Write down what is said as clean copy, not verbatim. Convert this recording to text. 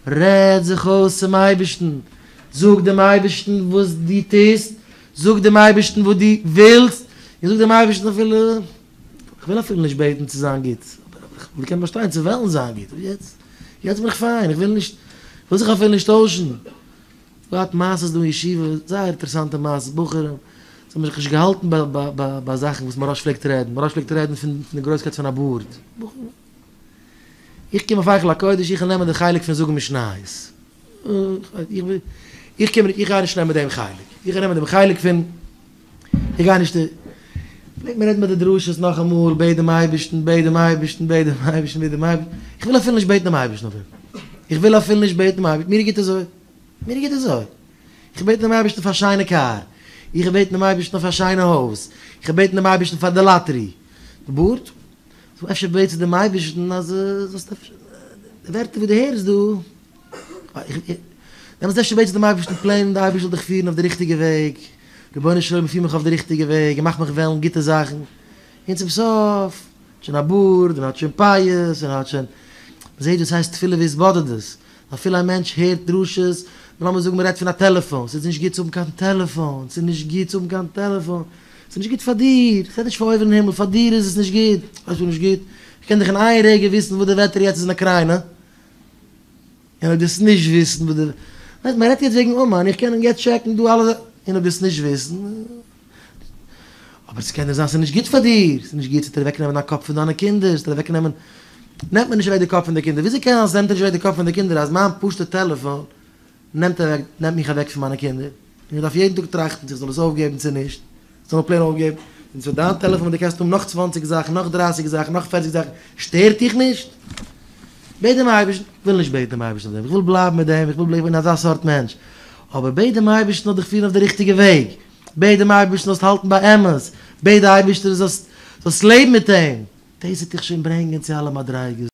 רעד זיך אויס צום אייבערשטן, זאג דעם אייבערשטן וואס דו טוסט, זאג דעם אייבערשטן וואס דו ווילסט, און זאג דעם אייבערשטן אפילו, איך וויל אפילו נישט בעטן צו זיין גוט, אבער איך וויל קענען באשטיין צו וועלן זיין גוט, יעצט, יעצט בין איך פיין, איך וויל נישט, איך וויל זיך אפילו נישט טוישן. געהאט מעשות דא אין ישיבה, זייער אינטערעסאנטע מעשות, בחורים, זיי האבן זיך נישט געהאלטן ביי זאכן וואס מוהרא"ש פלעגט רעדן, מוהרא"ש פלעגט רעדן פון די גרויסקייט פון א בארד, בחורים, איך קום אויף היכל הקודש, איך וויל נעמען די חלק פון זאגן משניות, איך קום, איך גיי נישט נעמען דעם חלק, איך גיי נעמען דעם חלק פון. איך גיי נישט פלעגט מען רעדן ביי די דרשות נאכאמאל, בעט דעם אייבערשטן, בעט דעם אייבערשטן, בעט דעם אייבערשטן, בעט דעם אייבערשטן, איך וויל אפילו נישט בעטן דעם אייבערשטן אויף דעם, איך וויל אפילו נישט בעטן דעם אייבערשטן, מיר איז גוט אזוי, מיר איז גוט אזוי, איך בעט דעם אייבערשטן פאר א שיינע קאר, איך בעט דעם אייבערשטן אויף א שיינע הויז, איך בעט דעם אייבערשטן פאר די לאטערי, די בארד, סאו אפשר בעטסטו דעם אייבערשטן אז זאלסט אפשר, די ווערטער וואס דו הערסט דא. דעמאלטס אפשר בעטסטו דעם אייבערשטן פלעין די אייבערשטער זאל דיך פירן אויף די ריכטיגע וועג, רבונו של עולם פיר מיך אויף די ריכטיגע וועג און מאך מיך וועלן גוטע זאכן, און צום סוף האט שוין א בארד און האט שוין פאות און האט שוין, מ'זעט וואס הייסט תפילה והתבודדות, אפילו א מענטש הערט דרשות, לאמיר זאגן מ'רעדט פון א טעלעפאן, ס'איז נישט גוט צו האבן קיין טעלעפאן, ס'איז נישט גוט צו האבן קיין טעלעפאן, ס'איז נישט גוט פאר דיר, כ'רעד נישט פאר אויבן אין הימל, פאר דיר איז עס נישט גוט, ווייסט וואס איז נישט גוט? כ'קען דיך אין איין רגע וויסן וואס די וועטער יעצט איז אין אוקריינע. און אויב דו וועסט נישט וויסן וואס די, ווייסט מען רעדט יעצט וועגן אומאן, איך קען יעצט טשעקן דא אלע, און אויב דו וועסט נישט וויסן, אבער ס'קען דאך זיין ס'איז נישט גוט פאר דיר, ס'איז נישט גוט ס'וועט דיר אוועקנעמען דיין קאפ פון דיינע קינדער, ס'וועט דיר אוועקנעמען, נעמט מיר נישט אוועק די קאפ פון די קינדער, וויאזוי קען זיין ס'נעמט נישט אוועק די קאפ פון די קינדער אז מיין פשוט'ע טעלעפאן נעמט אוועק, נעמט מיך אוועק פון מיינע קינדער, און איך דארף יעדן טאג טראכטן צו איך זאל עס אויפגעבן צו נישט, זאל מען פלעין אויפגעבן, און צו דיין טעלעפאן וואס דו קענסט האבן נאך צוואנציג זאכן, נאך דרייסיג זאכן, נאך פערציג זאכן, שטערט דיך נישט? בעט דעם אייבערשטן, איך וויל נישט בעטן דעם אייבערשטן אויף דעם, איך וויל בלייבן מיט דעם, איך וויל בלייבן אזא סארט מענטש, אבער בעט דעם אייבערשטן זאל דיך פירן אויף די ריכטיגע וועג, בעט דעם אייבערשטן זאלסט האלטן ביי אמת, בעט די אייבערשטער זאלסט זאלסט לעבן מיט אים, דאס וועט דיך שוין ברענגען צו אלע מדריגות.